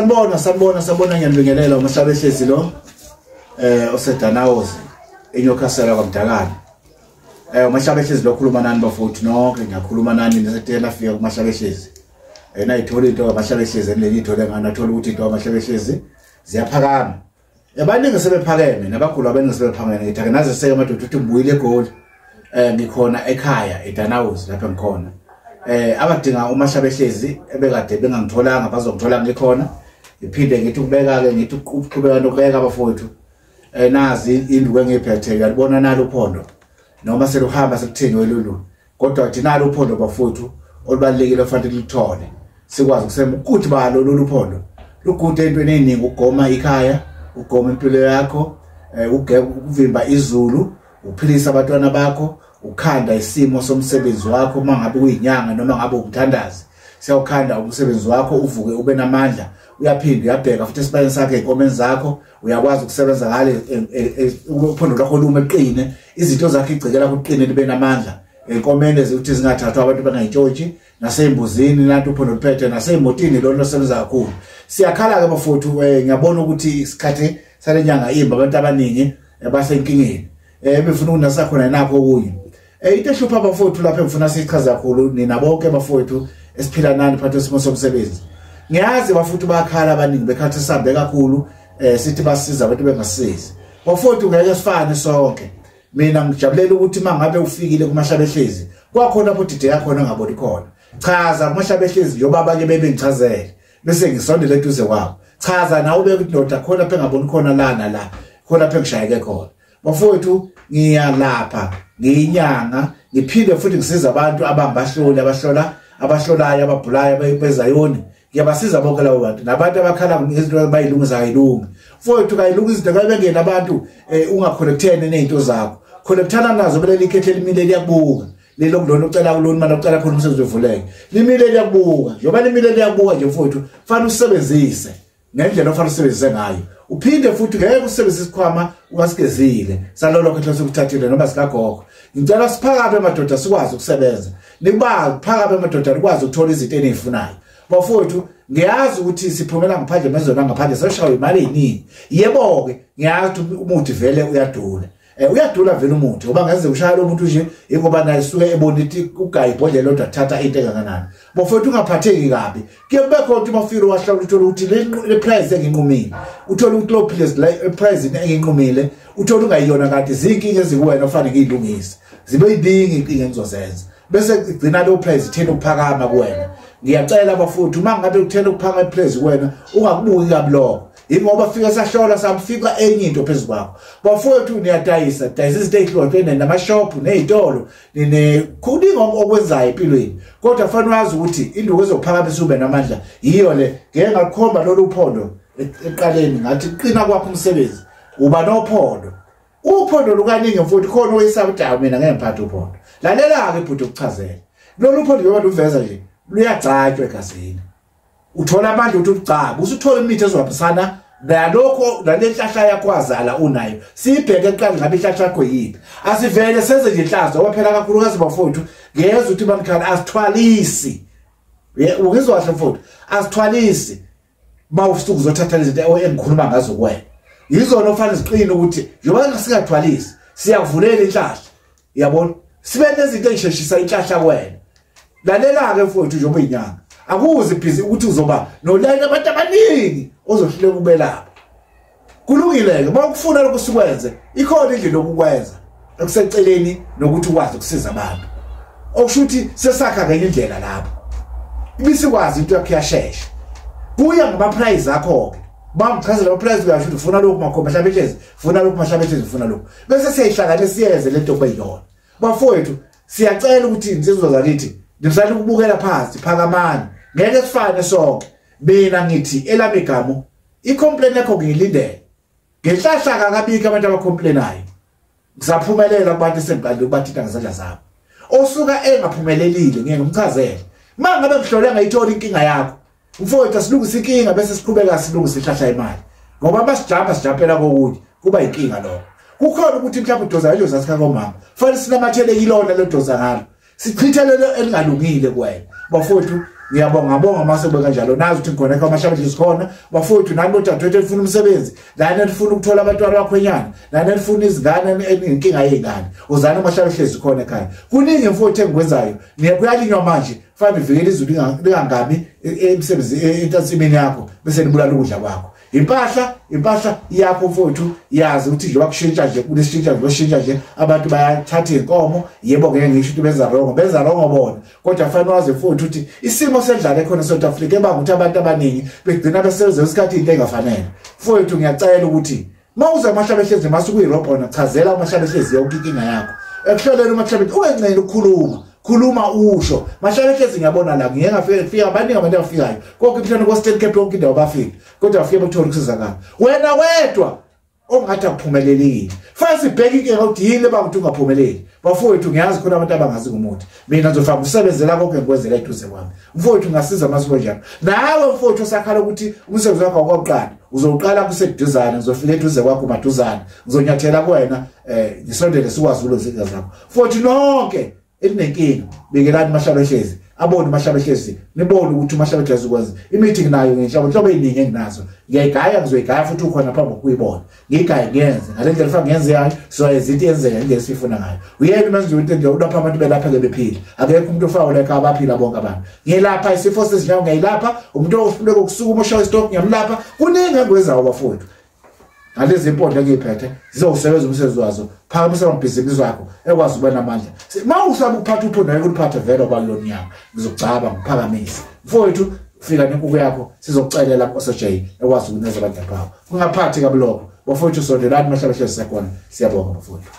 Sanibona sanibona sanibona, ngiyanibingelela uMahlabehlezi lo oseDanawozi eNewcastle kwaMdakane. uMahlabehlezi lo khuluma nani bafowethu nonke, ngiyakhuluma nani nisetela fika kuMahlabehlezi. Nayithola into kaMahlabehlezi enilithole ngani, athola ukuthi into kaMahlabehlezi ziyaphakama. Abaningi sebephakeme nabakhulu abaningi sebephakeme, ngithi ake naze seke madoda ukuthi ngibuyile eGoli. Ngikhona ekhaya eDanawozi lapha ngikhona. Abadinga uMahlabehlezi ebekade bengangitholanga bazongithola ngikhona. Ngiphinde ngithi ukubeka ke, ngithi ukuqhubeka nokubeka abafowethu. Nazi induku engiyiphethe, uyalibona nalo uphondo noma seluhamba sekuthengiwe lolu, kodwa thina nalo uphondo bafowethu olubalekile ofanele lithole sikwazi kusema ukuthi balo lolu phondo lugude entweni eziningi, ukugoma ikhaya, ugoma impilo yakho, ukuvimba izulu, uphilisa abantwana bakho, ukhanda isimo somsebenzi wakho uma ngabe kuyinyanga noma ngabe umthandazi, siyawukhanda umsebenzi wakho uvuke ube namandla. Uyaphinda uyabheka futhi esibayeni sakhe ey'nkomeni zakho, uyakwazi ukusebenza ngale uphondo lwakho lume qine, izinto zakho igceke lakho liqine libe namandla ey'nkomeni ukuthi zingathathwa abantu bangayitshontshi, nasey'mbuzini nanti uphondo luphethe, nasey'motini lona losebenza kakhulu. Siyakhala-ke bafowethu, ngiyabona ukuthi isikhathi sale nyanga imbi, abantu abaningi basenkingeni, befuna ukunasakhona nakho okunye. Into ehlupha abafowethu lapha engifuna siyichaze kakhulu nina bonke bafowethu esiphila nani phakathi kwesimo somsebenzi. Ngiyazi bafowethu bayakhala abaningi bekhathi sihambe kakhulu, sithi basiza abantu bengasizi. Bafowethu ngeke sifane sonke. Mina ngijabulela ukuthi mangabe ufikile kuMahlabehlezi kwakhona lapho udideka khona ngaboni khona. Chaza kuMahlabehlezi njengoba abanye bebengichazele bese ngisondele eduze kwabo. Chaza nawe ubeke ukuthi ndoda khona lapha engaboni khona lana la, khona lapha engishayeke khona. Bafowethu ngiyalapha, ngiyinyanga, ngiphinde futhi ngisiza abantu abangabahloli, abahlola, abahlolayo, ababhulayo, bezayoni. Ngiyabasiza bonke labo bantu nabantu abakhala ngezinto abayilungisa ayilungi. Mfowethu kayilungi izinto kabengena abantu ungaconnectene nezinto zakho. Connectana nazo beleli ikhethe limile liyakubuka. Lelo kulona ucela kulona manje ucela khona umsebenzi uvuleke. Limile liyakubuka. Njengoba limile liyakubuka nje mfowethu, fanele usebenzise ngendlela ofanele usebenzise ngayo. Uphinde futhi ngeke usebenzise isikhwama ungasigezile salolo khetho sokuthathile noma sikagogo. Ngicela siphakame madoda sikwazi ukusebenza. Nikwazi phakame madoda nikwazi ukuthola izinto enizifunayo. Bafowethu ngiyazi ukuthi siphumela ngaphandle mezona ngaphandle seshawa imali eyiningi. Yebo-ke ngiyazi ukuthi umuthi vele uyadula. Uyadula vele umuthi ngoba ngeze ushaya lo muntu nje ingoba naye suke ebona ukuthi ugaya ibhodlela lodwa thatha into engakanani. Bafowethu ungaphatheki kabi. Kuye kube khona ukuthi mafiro wahlawula uthola ukuthi le price enginqumile. Uthola ukuthi lo price le price enginqumile uthola ungayiyona kanti izinkinga ezikuwena ofanele ngiyilungise. Zibe yiningi inkinga engizozenza. Bese igcina lo price ithena ukuphakama kuwena. Ngiyacela bafowethu uma ngabe uthena ukuphakama iprice kuwena ungakubuki kabi lokho. Ingoba fika sahlola samfika enye into phezulu kwakho. Bafowethu niyadayisa, dayisa izinto ezihlukene namashop nezitolo, nine kuningi okwenzayo empilweni. Kodwa fanele wazi ukuthi induku ezophakamisa ube namandla yiyo le. Ngeke ngakukhomba lolu phondo eqaleni ngathi qina kwakho umsebenzi. Uba nophondo. Uphondo lukaningi mfowethu khona oyisaba ukuthi hayi mina ngeke ngiphathe uphondo. Lalela ke ibhuti ukuchazela. Lolu phondo njengoba luveza nje luyagcatshwa egazini. Uthola amandla ukuthi ugcabe, usuthola imithi ezohambisana nalokho nalenhlahla yakho azala unayo. Sibheke eqala ngabe inhlahla yakho yiphi. Asivele senze nje inhlazo ngoba phela kakhulukazi bafowethu ngiyezwa ukuthi bamkhala asithwalisi. Ungizwa kahle mfowethu, asithwalisi mawusuku uzothatha lezi zinto engikhuluma ngazo kuwena. Yizona ofanele ziqine ukuthi njengoba singathwalisi siyakuvulela inhlahla. Uyabona? Sibe nezinto ezisheshisa inhlahla kuwena. Lalela-ke mfowethu njengoba uyinyanga. Akuzi busy ukuthi uzoba nolayini abantu abaningi ozohluleka ukubelapha. Kulungile-ke uma ukufuna lokhu sikwenze, ikhona indlela yokukwenza ekuseceleni nokuthi ukwazi ukusiza abantu. Okusho ukuthi sesakha ngenye indlela lapho. Ibisikwazi into yakho iyashesha. Kuya ngama-price akho-ke. Bangichazela ama-price uyasho ukuthi ufuna lokhu makhomba Mahlabehlezi, ufuna lokhu Mahlabehlezi, ufuna lokhu. Bese siyayihlanganisa siyenze lento kube yiyona. Bafowethu siyacela ukuthi insizwa zakithi nisale ukubukela phansi, phakamani. Ngeke sifane sonke. Mina ngithi elami igama i-complaint yakho ngiyilindele. Ngenhlahla akabikho abantu abacomplainayo. Ngisaphumelela kubantu esengiqalile ukubathinta ngezandla zabo. Osuka engaphumelelile ngeke ngimchazele. Uma ngabe ngihlole ngayithola inkinga yakho, mfowethu asilungise inkinga bese siqhubeka silungise inhlahla imali. Ngoba masijamba sijampela kokunye kuba inkinga lokho. Kukhona ukuthi mhlawumbe udoza lezo zasikha komama. Fanele sinamathele yilona ledoza ngalo. Sichithe lelo elingalungile kuwena. Bafowethu Ngiyabonga bonga mase kube kanjalo. Nazi ukuthi ngikhona ekhaya Mahlaba khona bafowethu, nani bodadewethu elifuna umsebenzi, nani elifuna ukuthola abantwana bakhwenyana, nani elifuna izingane enenkinga yezingane, uzana Mahlaba hlezi khona ekhaya. Kuningi mfowethu engikwenzayo. Niyakuyalinywa manje, fanele uvikele izulu lingangami emsebenzi ensimini yakho bese libulala ukudla kwakho. Impahla yakho mfowethu, yazi ukuthi njengoba kushintsha nje, kuneshintsha nje, nje abantu bayathatha inkomo. Yebo, ngeke ngisho ukuthi benza wrong, benza wrong bona, kodwa fanele wazi mfowethu ukuthi isimo sendlala ekhona eSouth Africa ebanga ukuthi abantu abaningi begcina besebenza isikhathi into engafanele. Mfowethu, ngiyacela ukuthi mawuza Mahlaba ehlezi masukuyi-robona, chazela uMahlaba ehlezi yonke inkinga yakho. Ekuhloleni uMahlaba, ungenceli ukukhuluma, khuluma usho. Mahlaba ehlezi ngiyabona la, ngiyeke ngafika fika abaningi abantu abafikayo konke mhlawumbe ko-State Cape, yonke indawo bafika, kodwa bafike bekuthola ukusizakala. Wena wedwa ongathi akuphumelelile, fanele sibheke inkinga ukuthi yini ebanga ukuthi ungaphumeleli. Bafowethu, ngiyazi khona abantu abangazi ngomuthi, mina ngizofaka usebenzela konke ngikwenzela eduze kwami. Mfowethu, ngasiza masuku njalo. Nawe mfowethu osakhala ukuthi umsebenzi wakho awuqali, uzowuqala kuseduzane, ngizofika eduze kwakho maduzane, ngizonyathela kuwena, ngisondele sikwazi ukulungisa inkinga zakho. Mfowethu, nonke elinenkinga bikelani Mahlaba ehlezi, abone uMahlaba ehlezi, nibone ukuthi uMahlaba ehlezi ukwenza imithi nginayo ngenhlobo nhlobo eziningi enginazo, ngiyayigaya, ngizoyigaya futhi ukhona phambi kokuyibona, ngiyigaye ngiyenze ngale ndlela fanele ngiyenze yayo, sizoyenza into yenzeke ngendlela esifuna ngayo. Uyena umenzi into nje ulapha abantu belapha-ke bephila, akekho umuntu ofayo la ekhaya, abaphila bonke abantu. Ngiyelapha isifo sezinyawo, ngiyayilapha umuntu ofuneka ukusukuma oshaya i-stroke, ngiyamlapha. Kuningi engikwenzayo bafowethu. Ngalezi impondo engiyiphethe zizowusebenza umsebenzi wazo, phakamisa amabhizinisi wakho ekwazi ukuba namandla. Ma usaba ukuphatha uphondo, ngeke uliphathe vele kwalona nyaka, ngizogcaba ngiphakamise. Mfowethu, fika nenkukhu yakho, sizokucelela ku-SJ ekwazi ukunikeza abantu bakho. Kungaphathi kabi lokho bafowethu, sondelani Mahlaba hlezi sekhona. Siyabonga bafowethu.